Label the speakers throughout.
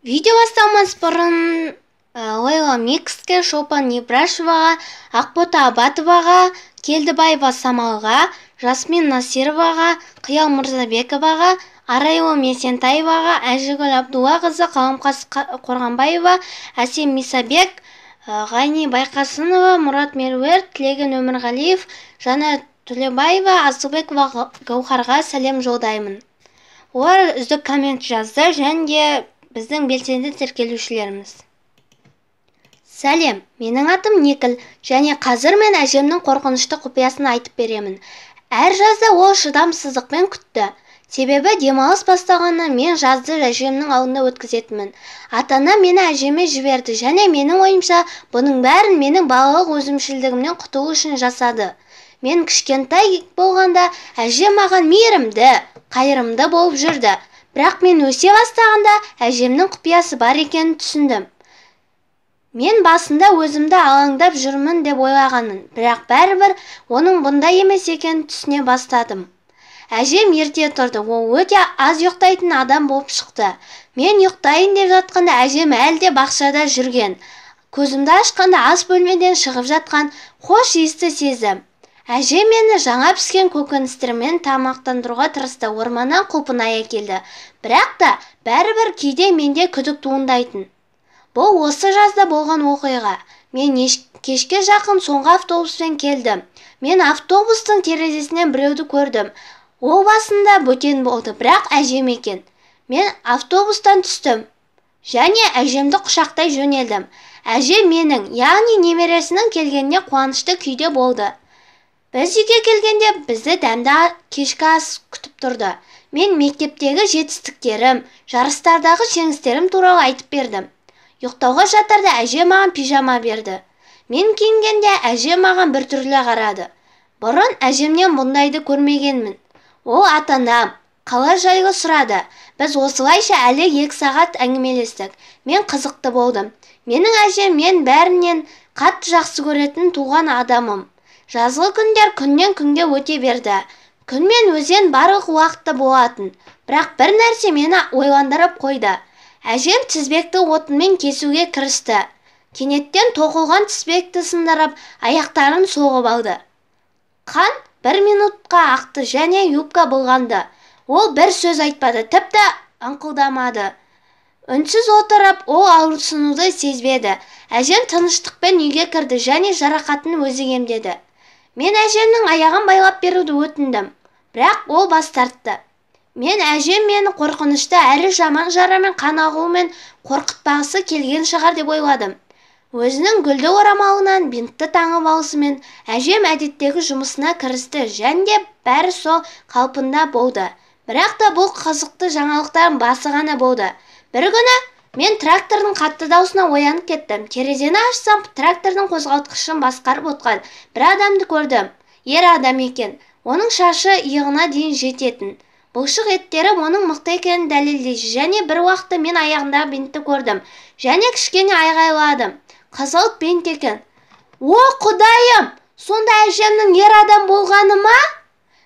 Speaker 1: Видео басталмас бұрын Лейла Микске, Шолпан Ибрашеваға, Ақбота Абатоваға, Келдібаева Самалға, Жасмин Насироваға, Қиял Мырзабековаға, Арайлым Есентаеваға, Әжігүл Абдуллақызы, Қаламқас Қорғанбаева, Әсем Мисабек, Ғайни Байқасынова, Мұрат Меруерт, Тілеген Өмірғалиев, Жанар Төлебаева, Асылбекова Гауһарға сәлем жолдаймын. Олар үздік коммент жазды және де біздің белсенді тіркелушілеріміз. Сәлем, менің атым Никіл, және қазір мен әжемнің қорқынышты құпиясын айтып беремін. Әр жазда ол шыдамсыздықпен күтті. Себебі демалыс басталғаннан мен жазды әжемнің алдында өткізетінмін. Ата-анам мені әжеме жіберді және менің ойымша бұның бәрін менің балалық өзімшілдігімнен құтылу үшін жасады. Мен кішкентай болғанда әжем маған мейірімді, қайырымды болып жүрді. Бірақ мен өсе бастағанда әжемнің құпиясы бар екенін түсіндім. Мен басында өзімді алаңдап жүрмін деп ойлағанмын, бірақ бәрібір оның бұндай емес екенін түсіне бастадым. Әжем ерте тұрды, ол өте аз ұйықтайтын адам болып шықты. Мен ұйықтайын деп жатқанда әжем әлі де бақшада жүрген. Көзімді ашқанда ас бөлмеден шығып жатқан хош иісті сездім. Әжем мені жаңа піскен көкөністермен тамақтандыруға тырысты, орманнан құлпынай әкелді. Бірақ та бәрібір кейде менде күдік туындайтын. Бұл осы жазда болған оқиға. Мен кешке жақын соңғы автобуспен келдім. Мен автобустың терезесінен біреуді көрдім. Ол басында бөтен болды, бірақ әжем екен. Мен автобустан түстім және әжемді құшақтай жөнелдім. Әжем менің, яғни немересінің келгеніне қуанышты күйде болды. Біз үйге келгенде бізді дәмді кешкі ас күтіп тұрды. Мен мектептегі жетістіктерім, жарыстардағы жеңістерім туралы айтып бердім. Ұйықтауға жатарда әже маған пижама берді. Мен киінгенде әже маған біртүрлі қарады. Бұрын әжемнен бұндайды көрмегенмін. Ол ата-анам қала жайлы сұрады. Біз осылайша әлі 2 сағат әңгімелестік. Мен қызықты болдым. Менің әжем мен бәрінен қатты жақсы көретін туған адамым. Жазғы күндер күннен күнге өте берді. Күн мен өзен барлық уақытта болатын. Бірақ бір нәрсе мені ойландырып қойды. Әжем тізбекті отынмен кесуге кірісті. Кенеттен тоқылған тізбекті сындырып, аяқтарын соғып алды. Қан 1 минутқа ақты және юбка былғанды. Ол бір сөз айтпады, тіпті аңқылдамады. Үнсіз отырып, ол ауырсынуды сезбеді. Әжем тыныштықпен үйге кірді және жарақатын өзі емдеді. Мен әжемнің аяғын байлап беруді өтіндім, бірақ ол бас тартты. Мен әжем мені қорқынышты әрі жаман жарамен қан ағуымен қорқытпағысы келген шығар деп ойладым. Өзінің гүлді орамалынан бинтті таңып алысымен әжем әдеттегі жұмысына кірісті және де бәрі сол қалпында болды. Бірақ та бұл қызықты жаңалықтардың басы ғана болды. Бір күні мен трактордың қатты даусына оянып кеттім. Терезені ашсам, трактордың қозғалтқышын басқарып отқан бір адамды көрдім. Ер адам екен. Оның шашы иығына дейін жететін. Бұлшық еттері оның мықты екенін дәлелдейді. Және бір уақытта мен аяғындағы бинтті көрдім. Және кішкене айғайладым. Қызғылт бинт екен. О, Құдайым! Сонда әжемнің ер адам болғаны ма?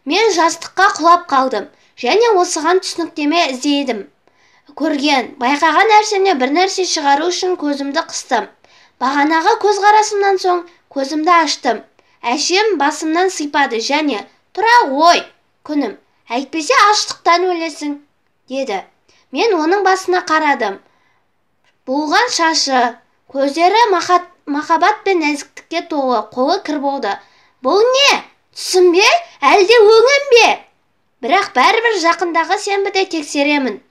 Speaker 1: Мен жастыққа құлап қалдым. Және осыған түсініктеме іздедім. Көрген, байқаған нәрсемнен бір нәрсе шығару үшін көзімді қыстым. Бағанағы көзқарасымнан соң көзімді аштым. Әжем басымнан сипады және «Тұра ғой, күнім, әйтпесе аштықтан өлесің», деді. Мен оның басына қарадым. Бұлған шашы, көздері махаббат пен нәзіктікке толы, қолы кір болды. Бұл не? Түсім бе? Әлде өңім бе? Бірақ бәрібір жақындағы сенбіде тексеремін.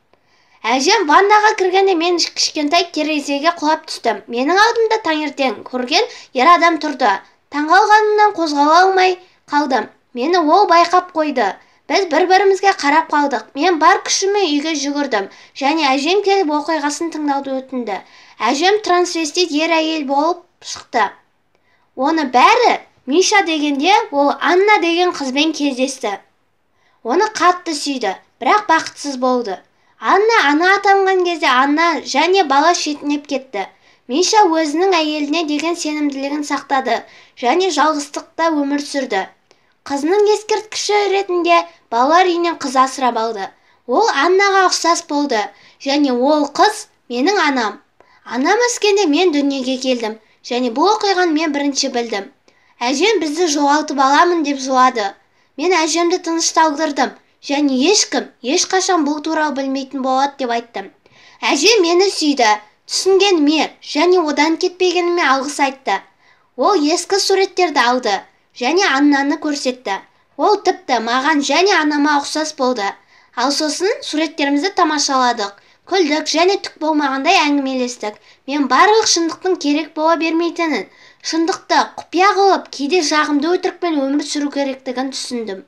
Speaker 1: Әжем ваннаға кіргенде мен кішкентай терезеге құлап түстім. Менің алдымда таңертең көрген ер адам тұрды. Таңғалғанымнан қозғала алмай қалдым. Мені ол байқап қойды. Біз бір-бірімізге қарап қалдық. Мен бар күшіммен үйге жүгірдім. Және әжем келіп оқиғасын тыңдауды өтінді. Әжем трансвестит ер әйел болып шықты. Оны бәрі Миша дегенде ол Анна деген қызбен кездесті. Оны қатты сүйді, бірақ бақытсыз болды. Анна ана атанған кезде Анна және бала шетінеп кетті. Миша өзінің әйеліне деген сенімділігін сақтады және жалғыздықта өмір сүрді. Қызының ескерткіші ретінде балалар үйінен қыз асырап алды. Ол Аннаға ұқсас болды және ол қыз Менің анам. Анам өскенде мен дүниеге келдім және бұл оқиғаны мен бірінші білдім. Әжем бізді жоғалтып аламын деп жылады. Мен әжемді тынышталдырдым және ешкім ешқашан бұл туралы білмейтін болады деп айттым. Әжем мені сүйді, түсінгеніме және одан кетпегеніме алғыс айтты. Ол ескі суреттерді алды және Аннаны көрсетті. Ол тіпті маған және анама ұқсас болды. Ал сосын суреттерімізді тамашаладық, күлдік және түк болмағандай әңгімелестік. Мен барлық шындықтың керек бола бермейтінін, шындықты құпия қылып, кейде жағымды өтірікпен өмір сүру керектігін түсіндім.